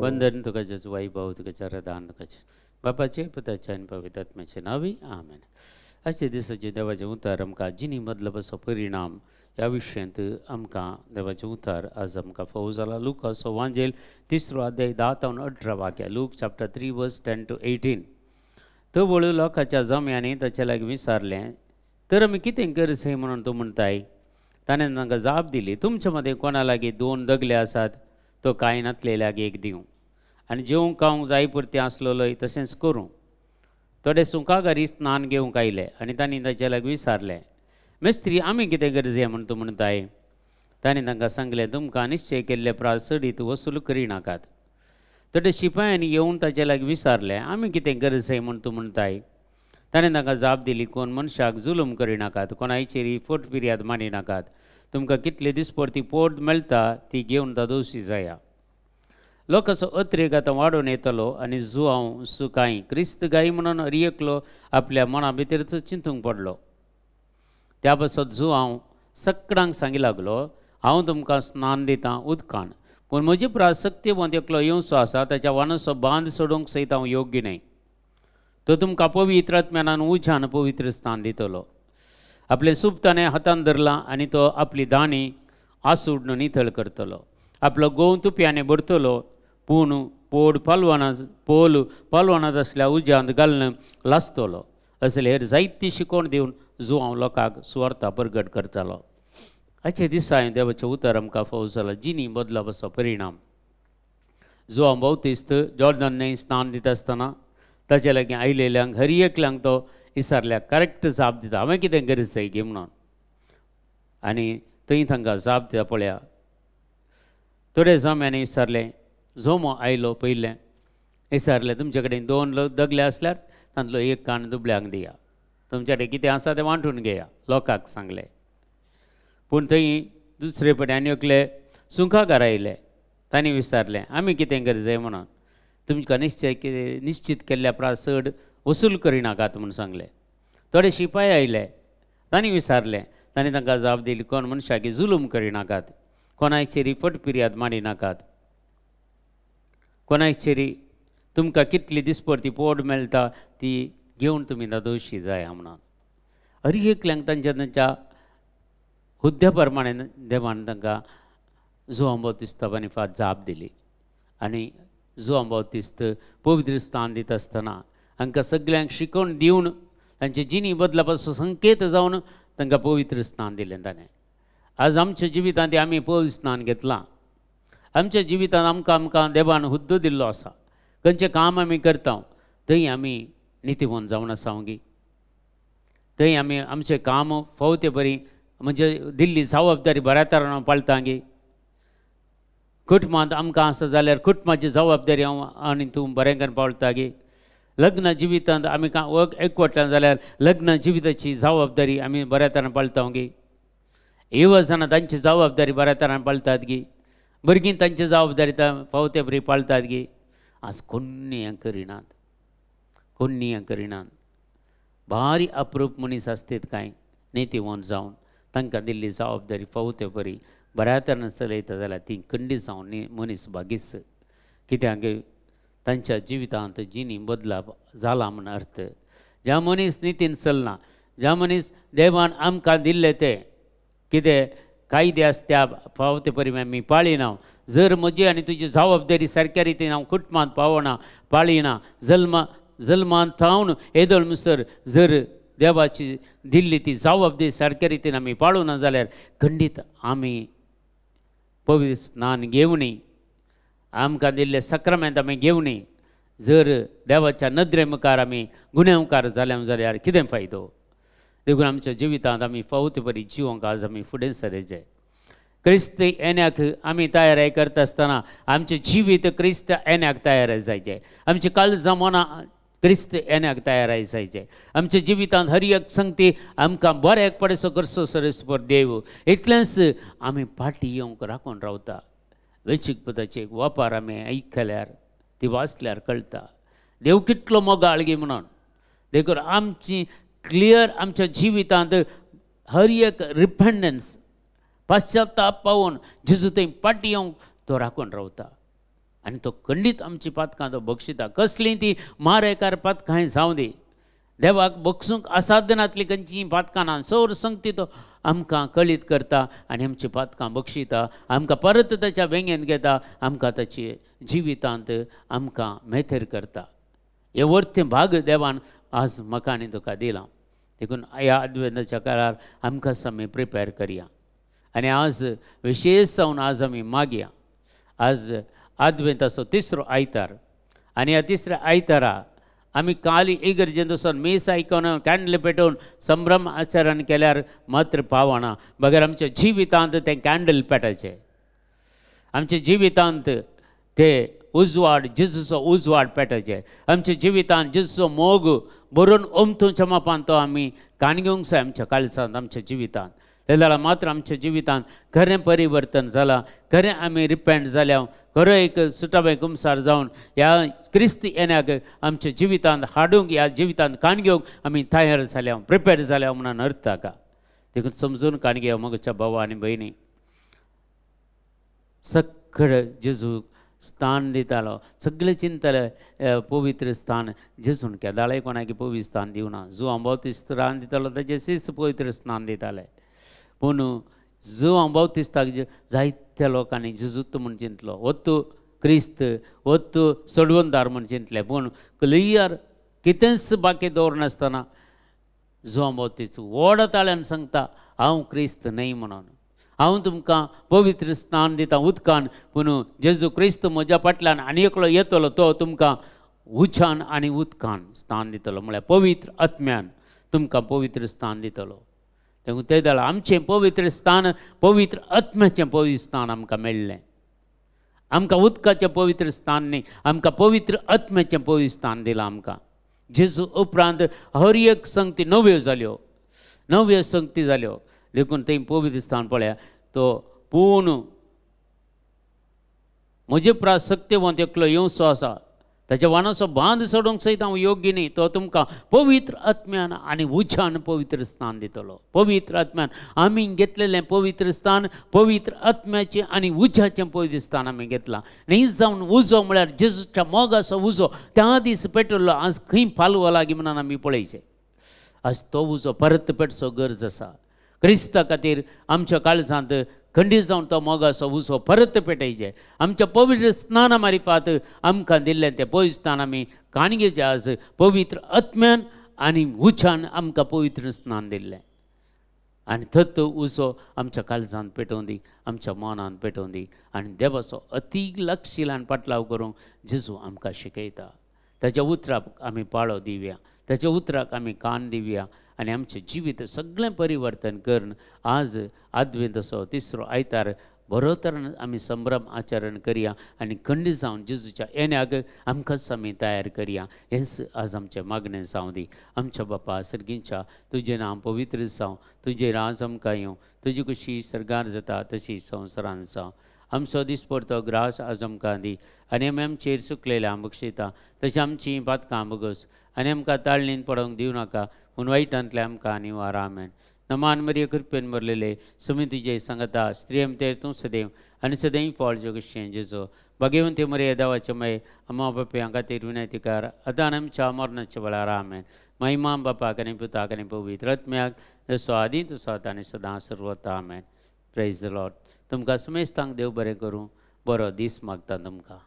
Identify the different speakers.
Speaker 1: वंदन तुका जेजू वैभव तुका रदान तुका बापाचे पुताचे आनी पवित्र आत्म्याचे नांवी आमेन. आजच्या दिसाचें देवाचें उतर आमकां जिणी बदलपाचो परिणाम ह्या विशयांत आमकां देवाचें उतर आज आमकां फावो जाला. लुकाचो वांजेल 3 अध्याय 10 ते 18 वाक्या. लूक चॅप्टर 3 वर्स 10 to 18. तो वळू लोकांच्या जम्यांनी ताचे लागीं विचारलें, तर आमी कितें करचें म्हणून तूं म्हणटाय? ताणें तांकां जाप दिली, तुमचे मदें कोणा लागीं 2 दगले आसात तो कांय नातले लागीं एक दिवं आनी जेवंक खावंक जाय पुरतें आसलेलोय तशेंच करूं. थोडे सुंकागारी स्नान घेवंक आयले आनी तांणी ताचे लागीं विचारलें, मेस्त्री आमी कितें गरजें म्हूण तूं म्हणटाय? ताणें तांकां सांगलें, तुमकां निश्चय केल्ले प्रास चडीत वसूल करिनाकात. थोडे शिपायांनी येवन ताचे लागीं विचारलें, आमी कितें गरजें म्हूण तूं म्हणटाय? ताणें तांकां जाप दिली, कोण मनशाक जुलूम करिनाकात, कोणायचेर फोट फिर्याद मांडिनाकात, तुमकां कितले दिसपडती पोट मेळटा ती घेवन दादोशी जाया. लोकांचो अत्रेक आतां वाडोवन येतलो आनी जुआंव सुकाय क्रिस्त गाय म्हणून हर एकलो आपल्या मना भितरच चिंतूंक पडलो. त्या पासत जुआंव सगळ्यांक सांगी लागलो, हांव तुमकां स्नान दितां उदकान, पूण म्हजी प्रास सक्तीवंत एकलो येवचो आसा, ताच्या वानाचो बांद सोडूंक सयत हांव योग्य न्हय. तो तुमकां पवित्र आत्म्यान उज्यान पवित्र स्नान दितलो. आपलें सूप ताणें हातान धरलां आनी तो आपली दाणी आसूड नितळ करतलो, आपलो गोंव तुप्याने भरतलो, पूण पोड पालवाना पोल पालवानात आसल्या उज्यांत घालून लासतलो. असले हेर जायती शिकवण दिवन जुआंव लोकांक सुवार्था परगट करतालो. आयच्या दिसा हांवें देवाचें उतर आमकां फावो जाला, जिणी बदलापाचो परिणाम. जुआंव बावतिस्त जॉर्दन न्हंय स्नान दिता आसतना ताचे लागीं आयलेल्यांक हर एकल्यांक तो विचारल्याक करेक्ट जाप दिता, हांवें कितें गरज जाय गे म्हणून. आनी थंय तांकां जाप दिता पळया. थोडे जम्यांनी विचारलें, जोमो आयलो पयलें विचारलें, तुमचे कडेन 2 दगले आसल्यार तांतलो एक कान दुबल्यांक दिया, तुमचे कडेन कितें आसा तें वांटून घेया, लोकांक सांगलें. पूण थंय दुसरे कडेन आनी एकले सुंखाकार आयले, तांणी विचारलें, आमी कितें गरज म्हणून? तुमकां निश्चय निश्चीत केल्ल्या प्रास चड वसूल करिनाकात म्हूण सांगलें. थोडे शिपाय आयले, तांणी विचारलें, तांणी तांकां जाप दिली, कोण मनशाक जुलूम करिनाकात, कोणायचेर फट फिर्याद मांडिनाकात, कोणायचेर तुमकां कितली दिसपडती पोट मेळटा ती घेवन तुमी दादोशी जाया म्हणून. हर एकल्यांक तांच्या तांच्या हुद्द्या प्रमाणे देवान तांकां जुआंव बावतिस्ता आनी जाप दिली. आनी जुआंव बावतिस्त पवित्र स्थान दिता आसतना हांकां सगल्यांक शिकोवन दिवन तांचे जिणी बदलपाचो संकेत जावन तांकां पवित्र स्नान दिलें ताणें. आज आमच्या जिवितांत आमी पवित्र स्नान घेतलां. आमच्या जिवितांत आमकां आमकां देवान हुद्दो दिल्लो आसा, खंयचें काम आमी करता थंय आमी नितीवंत जावन आसा गी, थंय आमी आमचें काम फावो ते बरी म्हणजे दिल्ली जबाबदारी बऱ्या तरान पाळटा गी. कुटुंबांत आमकां आसा जाल्यार कुटुंबाची जबाबदारी हांव आनी तूं बरें करून पाळटा गी. लग्न जिवितांत आमी एकवटल्यान जाल्यार लग्न जिविताची जबाबदारी आमी बऱ्या तरान पाळटा गी. येवजणां तांची जबाबदारी बऱ्या तरान पाळटात गी. भुरगीं तांची जबाबदारी फावो ते बरी पाळटात गी. आज कोण्णी हें करिनात, कोण्णी हें करिनात. भारी अप्रूप मनीस आसतात कांय नितीवंत जावन तांकां दिल्ली जबाबदारी फावो ते बरी बऱ्या तरान चलयता जाल्यार ती खंडीत जावन मनीस भागीस, कित्याक तांच्या जिवितांत जिणी बदलाप जाला म्हण अर्थ. ज्या मनीस नितीन चलना, ज्या मनीस देवान आमकां दिल्ले ते कितें कायदे आसा त्या फावो ते परी आमी पाळिना, जर म्हजी आनी तुजी जबाबदारी सारक्या रितीन हांव कुटुंबांत पावना पाळिना, जल्मान थावन येदोळ मुसर जर देवाची दिल्ली ती जबाबदारी सारक्या रितीन आमी पाळूना जाल्यार खंडीत आमी पवित्र स्नान घेवनी, आमकां दिल्ले सक्रामेंत आमी घेवनी, जर देवाच्या नदरे मुखार आमी गुन्यांवकार जाल्या जाल्यार कितें फायदो? देखून आमच्या जिवितांत आमी फावो ते बरी जिवंक आज आमी फुडें सरचे. क्रिस्त येण्याक आमी तयारी करता आसतना आमचें जिवीत क्रिस्त येण्याक तयार जायचें, आमचें काळजां मनां क्रिस्त येण्याक तयार जायचें. आमच्या जिवितांत हर एक संगती आमकां बऱ्याक पडेसो करचो सरस्पर देव, इतलेंच आमी फाटीं येवंक राखून रावता. वेंचीक पदाची एक वापर आमी आयकल्यार ती वाचल्यार कळटा देव कितलो मोगाळ गी म्हणून. देखून आमची क्लियर आमच्या जिवितांत हर एक रिपेंडन्स पश्चाताप पावून जेजू थंय फाटीं येवंक तो राखून रावता. आनी तो खंडीत आमची पातकां तो बक्षिता. कसलीं ती मारेकार पातकां जावं दी, देवाक बक्षूंक असाध्यनातली खंयचीं पातकां ना, सौर संगती तो आमकां कळीत करता आनी आमची पातकां बक्षिता, आमकां परत ताच्या वेंगेंत घेता, आमकां ताचे जिवितांत आमकां मेथेर करता. हे वर्तें भाग देवान आज म्हाका आनी तुका दिलां. देखून ह्या आदवेंताच्या काळार आमकां आमी प्रिपेर करया आनी आज विशेश जावन आज आमी मागया. आज आदवेंताचो तिसरो आयतार आनी ह्या तिसऱ्या आयतारा आमी काली इगर्जेंत वचून मीस आयकून कॅन्डल पेटोवन संभ्रम आचरण केल्यार मात्र पावना, बगैर आमच्या जिवितांत तें कॅन्डल पेटाचें, आमच्या जिवितांत ते उजवाड जेजूचो उजवाड पेटाचें, आमच्या जिवितांत जेजूचो मोग भरून ओमथूच्या मापान तो आमी कान घेवंक जाय आमच्या काळजांत आमच्या जिवितांत. ते जाल्यार मात्र आमच्या जिवितांत खरें परिवर्तन जालां, खरें आमी रिपेंट जाल्या, खरो एक सुटावें कुमसार जावन ह्या क्रिस्त येण्याक आमच्या जिवितांत हाडूंक ह्या जिवितांत कान घेवंक आमी तयार जाल्या, प्रिपेर जाल्या म्हणून अर्थ का. देखून समजून कान घेवं म्हज्या भाव आनी भयणी. सगळें जेजू स्थान दितालो, सगळे चिंतले पवित्र स्थान जेजून केदाळय कोणाक पवित्र स्थान दिवना. जुआंव बाप्तिस्त स्थान दितालो ताचे शिस्त पवित्र स्थान दिताले, पूण जुआंव बाप्तिस्ताक जायत्या लोकांनी जेजूत म्हूण चिंतलो, वत्तू क्रिस्त वत्तू सोडवणदार म्हूण चिंतलें, पूण क्लियर कितेंच बाकी दवरनासतना जुआंव बाप्तिस्त व्हड ताळ्यान सांगता हांव क्रिस्त न्हय म्हणून, हांव तुमकां पवित्र स्नान दिता उदकान, पूण जेजू क्रिस्त म्हज्या फाटल्यान आनी एकलो येतलो तो तुमकां उज्यान आनी उदकान स्थान दितलो, म्हळ्यार पवित्र आत्म्यान तुमकां पवित्र स्थान दितलो. देखून ते जाल्यार आमचें पवित्र स्थान पवित्र आत्म्याचें पवित्र स्थान आमकां मेळ्ळें. आमकां उदकाचें पवित्र स्थान न्ही, आमकां पवित्र आत्म्याचें पवित्र स्थान दिलां आमकां. जेजू उपरांत हर एक संगती नव्यो जाल्यो, नव्यो संगती जाल्यो. देखून थंय पवित्र स्थान पळया तो पूण म्हजे प्रास सक्तेवंत एकलो येवचो आसा, ताच्या वानाचो बांद सोडूंक सयत हांव योग्य न्ही, तो तुमकां पवित्र आत्म्यान आनी उज्यान पवित्र स्थान दितलो. पवित्र आत्म्यान आमी घेतलेलें पवित्र स्थान पवित्र आत्म्याचें आनी उज्याचें पवित्र स्थान आमी घेतलां. न्ही जावन उजो म्हळ्यार जेजूच्या मोगाचो उजो त्या दीस पेटवल्लो आज खंय पालवो लागीं म्हणून आमी पळयचें. आज तो उजो परत पेटचो गरज आसा. क्रिस्ता खातीर आमच्या काळजांत खंडीत जावन तो मोगाचो उजो परत पेटयचे. आमच्या पवित्र स्नाना मारिफात आमकां दिल्लें तें पवित्र स्नान आमी काणगेचें आज पवित्र आत्म्यान आनी उज्यान आमकां पवित्र स्नान दिल्लें आनी थत उजो आमच्या काळजांत पेटोवन दी, आमच्या मनांत पेटोवन दी आनी देवाचो अती लक्षिलान पाटलाव करूंक जेजू आमकां शिकयता. ताच्या उतराक आमी पाळो दिवया, ताच्या उतराक आमी कान दिवया आनी आमचें जिवीत सगळें परिवर्तन करून आज आदवेंताचो तिसरो आयतार बरो तरेन आमी संभ्रम आचरण करया आनी खंडीत जावन जेजूच्या येण्याक आमकांच आमी तयार करया. हेंच आज आमचें मागणें जावं दी. आमच्या बापा सर्गींच्या तुजें नांव पवित्र जावं, तुजें राज आमकां येवं, तुजी कुशी सर्गार जाता तशी संवसारान जावं. आमचो दिसपडतो ग्रास आज आमकां दी आनी आमी आमचेर चुकलेल्या बक्षिता तशें आमची पातकां बगस आनी आमकां ताळणीन पडोवंक दिवं नाका, पूण वायटांतलें आमकां निवार. आमेन. नमान मरिये कृपेन भरलेले सुमी तुजे सांगता, स्त्रियम तेर तूं सदैव आनी सदैव फळ जोगशें जेजो. भाग्यवंती मरिये देवाचे मये अम्मा बापया खातीर विनंती कर आतां आमच्या मरणाच्या वेळार. आमेन. महिमा बापाक आनी पुताक आनी पवित्र आत्म्याक, जसो आदी तसो आतां आनी सदां सर्वता. आमेन. Praise the Lord. तुमकां समेस्तांक देव बरें करूं, बरो दीस मागता तुमकां.